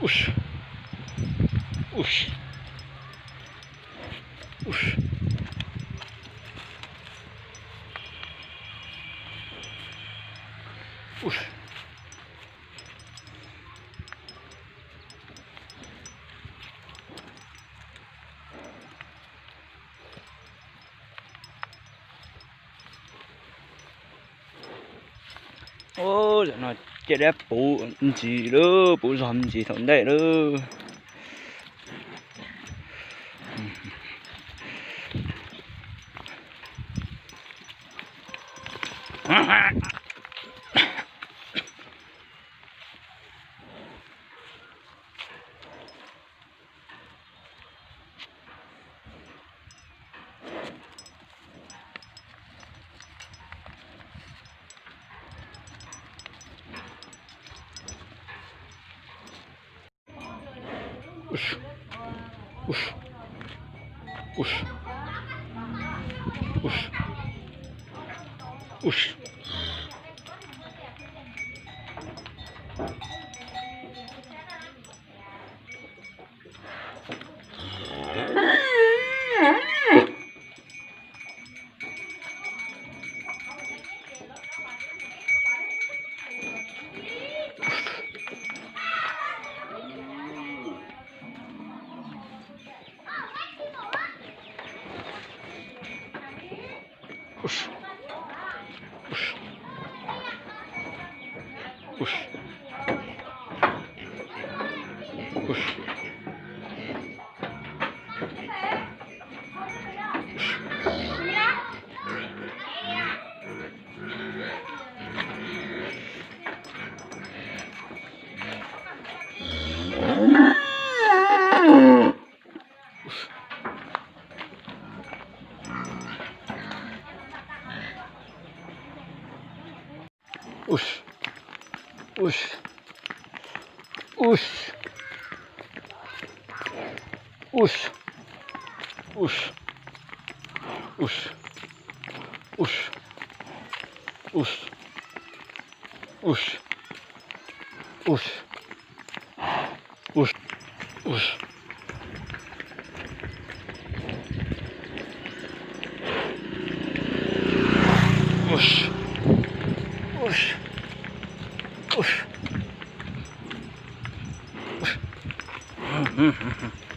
Us, us, us, us. Ub, zaum no caj dab puv ntsis lawm, puv zog ntsis thaum ntej lawm. Us, us, us, us, us. Us, us, us, us, us, us, us, us, us, us, us, us. Us, us, us, us.